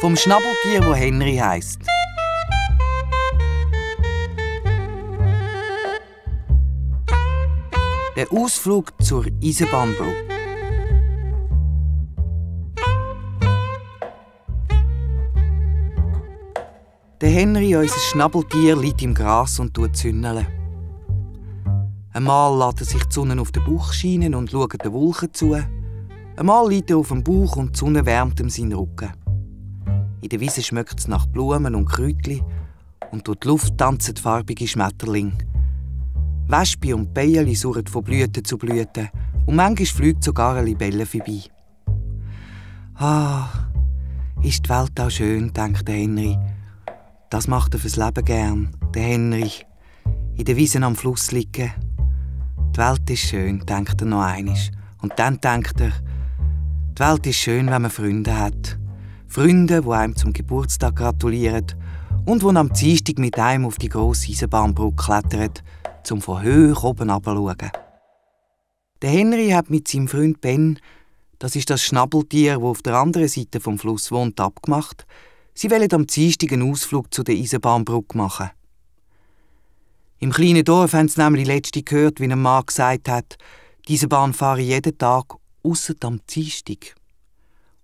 Vom Schnabeltier, das Henry heisst. Der Ausflug zur Eisenbahnbrücke. Der Henry, unser Schnabeltier, liegt im Gras und zündeln. Einmal lässt er sich die Sonne auf den Bauch scheinen und schaut den Wolken zu. Einmal liegt er auf dem Bauch und die Sonne wärmt ihm seinen Rücken. In der Wiese schmeckt es nach Blumen und Kräutchen und durch die Luft tanzen farbige Schmetterlinge. Wespen und Bienen surren von Blüte zu Blüte und manchmal fliegt sogar eine Libelle vorbei. «Ah, ist die Welt auch schön», denkt der Henry. Das macht er fürs Leben gern, der Henry. In der Wiese am Fluss liegen. Die Welt ist schön, denkt er noch einmal. Und dann denkt er, die Welt ist schön, wenn man Freunde hat. Freunde, die einem zum Geburtstag gratulieren und die am Dienstag mit einem auf die grosse Eisenbahnbrücke klettern, um von hoch oben herabzuschauen. Der Henry hat mit seinem Freund Ben, das ist das Schnabeltier, das auf der anderen Seite vom Fluss wohnt, abgemacht. Sie wollen am Dienstag einen Ausflug zu der Eisenbahnbrücke machen. Im kleinen Dorf haben sie nämlich letztens gehört, wie ein Mann gesagt hat, die Eisenbahn fahre jeden Tag, ausser am Dienstag.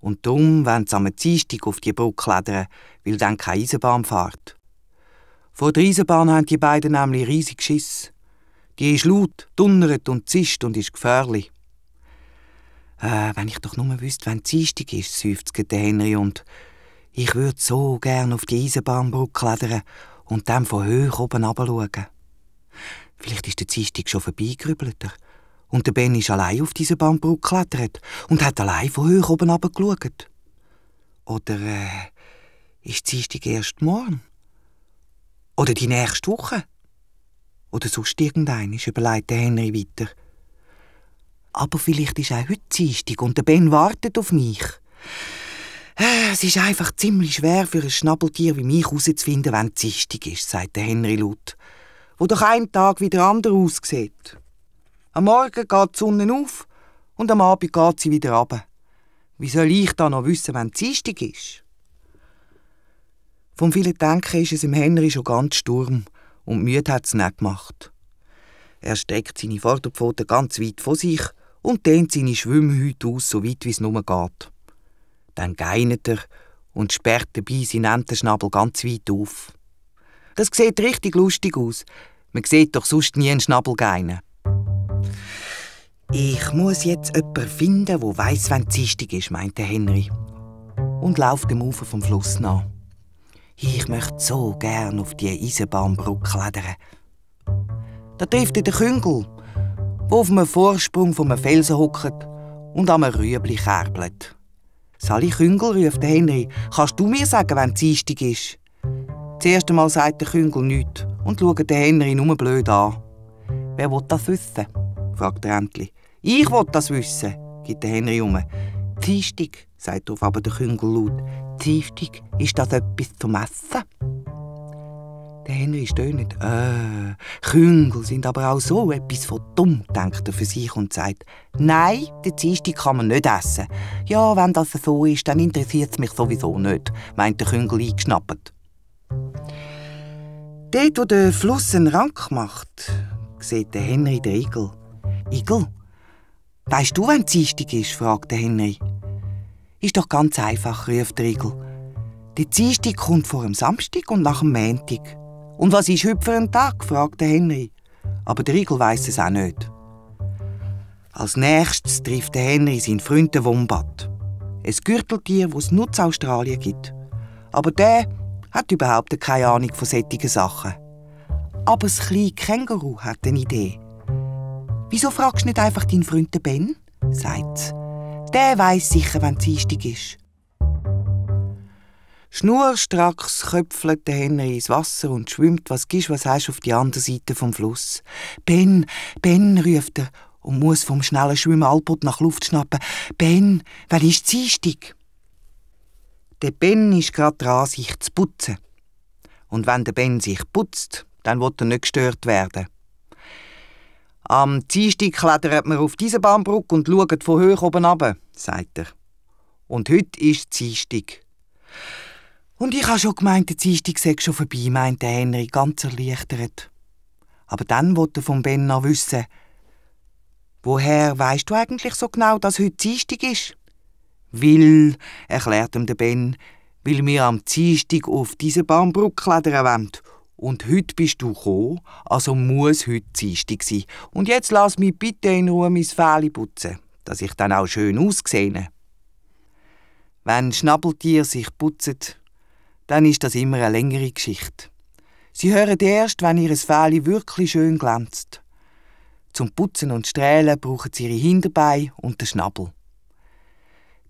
Und darum wollen sie am Dienstag auf die Brücke klettern, weil dann keine Eisenbahn fährt. Vor der Eisenbahn haben die beiden nämlich riesig Schiss. Die ist laut, donnert und zischt und ist gefährlich. Wenn ich doch nur wüsste, wann Dienstag ist, seufzt der Henry, und ich würde so gern auf die Eisenbahnbrücke klettern und dann von hoch oben herabschauen. Vielleicht ist der Dienstag schon vorbeigerübelt und der Ben ist allein auf diese Eisenbahnbrücke geklettert und hat allein von hoch oben herabgeschaut. Oder ist Dienstag erst morgen? Oder die nächste Woche? Oder sonst irgendeines, überlegt der Henry weiter. Aber vielleicht ist auch heute Dienstag und der Ben wartet auf mich. Es ist einfach ziemlich schwer für ein Schnabeltier wie mich herauszufinden, wenn es Dienstag ist, sagt der Henry laut, wo doch ein Tag wie der andere aussieht. Am Morgen geht die Sonne auf und am Abend geht sie wieder runter. Wie soll ich da noch wissen, wenn es Dienstag ist? Vom vielen Denken ist es im Henry schon ganz Sturm und müde hat es nicht gemacht. Er streckt seine Vorderpfoten ganz weit vor sich und dehnt seine Schwimmhüte aus, so weit wie es nur geht. Dann geinet er und sperrt dabei seinen Entenschnabel ganz weit auf. Das sieht richtig lustig aus. Man sieht doch sonst nie einen Schnabel geinen. Ich muss jetzt jemanden finden, der weiss, wann es Dienstag ist, meint der Henry. Und läuft dem Ufer vom Fluss nach. Ich möchte so gern auf die Eisenbahnbrücke klettern. Da trifft er den Küngel, der auf einem Vorsprung vom Felsen hockt und am Rüebli kerbelt. «Sali Küngel», ruft der Henry, «kannst du mir sagen, wenn es Dienstag ist?» Das erste Mal sagt der Küngel nichts und schaut den Henry nur blöd an. «Wer will das wissen?» fragt er endlich. «Ich will das wissen», gibt der Henry um. «Dienstag», sagt darauf aber der Küngel laut. «Dienstag, ist das etwas zum Essen?» Der Henry stöhnt. Küngel sind aber auch so etwas von dumm, denkt er für sich und sagt, «Nein, den Dienstag kann man nicht essen. Ja, wenn das so ist, dann interessiert es mich sowieso nicht», meint der Küngel eingeschnappt. Dort, wo der Fluss einen Rank macht, sieht der Henry den Igel. «Igel, weisst du, wann Dienstag ist?» fragt der Henry. «Ist doch ganz einfach», ruft der Igel. «Der Dienstag kommt vor dem Samstag und nach dem Montag.» «Und was ist heute für ein Tag?» fragt der Henry. Aber der Igel weiss es auch nicht. Als nächstes trifft der Henry seinen Freund den Wombat. Ein Gürteltier, das es nur in Australien gibt. Aber der hat überhaupt keine Ahnung von solchen Sachen. Aber das kleine Känguru hat eine Idee. «Wieso fragst du nicht einfach deinen Freund den Ben?» sagt sie. «Der weiss sicher, wenn es Dienstag ist.» Schnurstracks köpfelt der Henry ins Wasser und schwimmt, was hast auf die andere Seite vom Fluss. «Ben, Ben», ruft er und muss vom schnellen Schwimmen allbald nach Luft schnappen. «Ben, wann ist Dienstag?» Der Ben ist gerade dran, sich zu putzen. Und wenn der Ben sich putzt, dann will er nicht gestört werden. «Am Dienstag klettert man auf diese Bahnbrücke und schaut von hoch oben runter», sagt er. «Und heute ist Dienstag.» Und ich habe schon gemeint, der Dienstag sei schon vorbei, meinte Henry, ganz erleichtert. Aber dann wollte er von Ben noch wissen, woher weisst du eigentlich so genau, dass heute Dienstag ist? Weil, erklärt ihm der Ben, weil wir am Dienstag auf diese Baumbrücke klettern wollen. Und heute bist du gekommen, also muss heute Dienstag sein. Und jetzt lass mich bitte in Ruhe mein Fell putzen, dass ich dann auch schön aussehe. Wenn Schnabeltiere sich putzen, dann ist das immer eine längere Geschichte. Sie hören erst, wenn ihr Fell wirklich schön glänzt. Zum Putzen und Strählen brauchen sie ihre Hinterbeine und den Schnabel.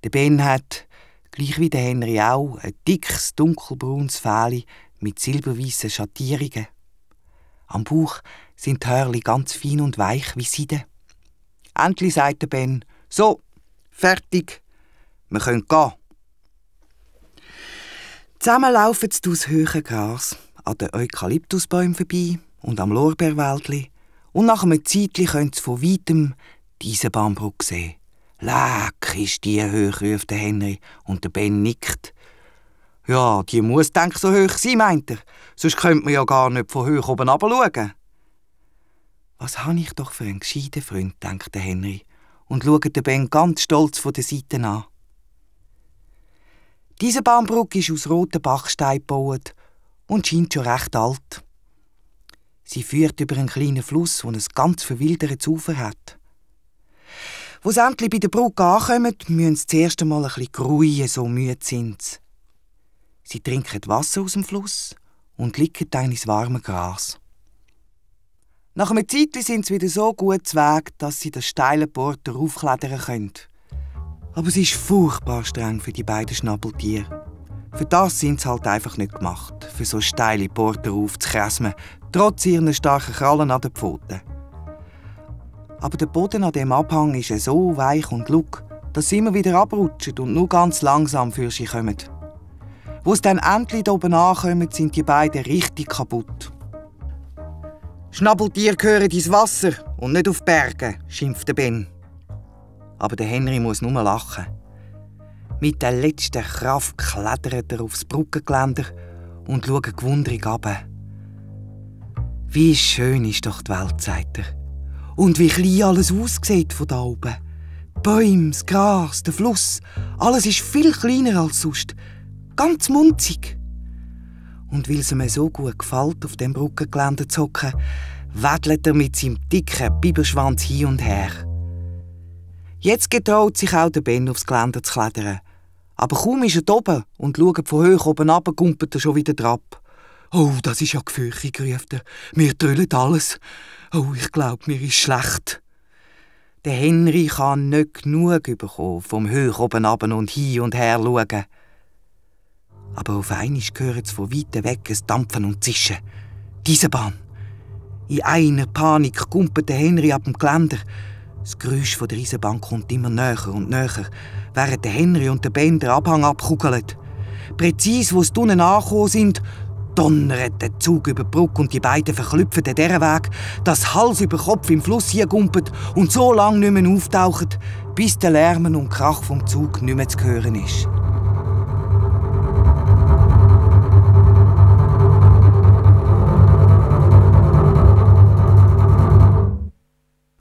Der Ben hat, gleich wie der Henry auch, ein dickes, dunkelbraunes Fell mit silberweißen Schattierungen. Am Bauch sind die Hörli ganz fein und weich wie Seide. Endlich sagt der Ben, so, fertig, wir können gehen. Zusammen laufen sie durchs hohe Gras, an den Eukalyptusbäumen vorbei und am Lorbeerwäldli. Und nach einem Zeitli können sie von weitem diese Baumbrücke sehen. «Leck, ist die hoch», ruft der Henry, und der Ben nickt. «Ja, die muss, denk so hoch sein», meint er. «Sonst könnte man ja gar nicht von hoch oben runterschauen.» «Was habe ich doch für einen gescheiten Freund», denkt der Henry und schaut den Ben ganz stolz von der Seite an. Diese Baumbrücke ist aus roten Bachstein gebaut und scheint schon recht alt. Sie führt über einen kleinen Fluss, der ein ganz verwildertes Ufer hat. Wo sie endlich bei der Brücke ankommen, müssen sie zuerst einmal ein bisschen ruhen, so müde sind sie. Sie trinken Wasser aus dem Fluss und liegen dann ins warme Gras. Nach einer Zeit sind sie wieder so gut zu Weg, dass sie das steile Porter raufklettern können. Aber es ist furchtbar streng für die beiden Schnabeltiere. Für das sind sie halt einfach nicht gemacht, für so steile Porter aufzukrasmen, trotz ihren starken Krallen an den Pfoten. Aber der Boden an dem Abhang ist so weich und lug, dass sie immer wieder abrutschen und nur ganz langsam für sie kommen. Wo sie dann endlich da oben ankommen, sind die beiden richtig kaputt. «Schnabeltiere gehören ins Wasser und nicht auf die Berge», schimpft der Ben. Aber der Henry muss nur lachen. Mit der letzten Kraft klettert er aufs Brückengeländer und schaut gewundrig runter. «Wie schön ist doch die Welt», sagt er. «Und wie klein alles aussieht von da oben. Die Bäume, das Gras, der Fluss, alles ist viel kleiner als sonst. Ganz munzig.» Und weil es ihm so gut gefällt, auf dem Brückengeländer zu hocken, wedelt er mit seinem dicken Biberschwanz hin und her. Jetzt getraut sich auch der Ben aufs Geländer zu klettern. Aber kaum ist er oben und schaut von hoch oben runter, gumpelt er schon wieder drauf. «Oh, das ist ja gefürchtig», ruft er. «Wir trüllen alles. Oh, ich glaube, mir ist schlecht.» Der Henry kann nicht genug bekommen vom hoch oben runter und hin und her schauen. Aber auf einmal hören sie von weitem weg ein Dampfen und Zischen. Diese Bahn. In einer Panik kumpelt der Henry ab dem Geländer. Das Geräusch von der Eisenbahn kommt immer näher und näher, während der Henry und der Ben den Abhang abkugeln. Präzise, wo sie unten angekommen sind, donnert der Zug über die Brücke und die beiden verklüpfen den Weg, dass Hals über Kopf im Fluss hingumpelt und so lange nicht mehr auftauchen, bis der Lärm und Krach vom Zug nicht mehr zu hören ist.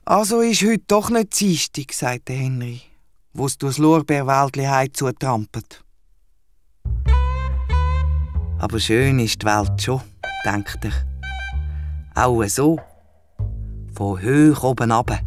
«Also ist heute doch nicht Dienstag», sagt der Henry, wo es durchs Lorbeerwäldli heimzu trampelt. «Aber schön ist die Welt schon», denkt er. «Auch so, von hoch oben runter.»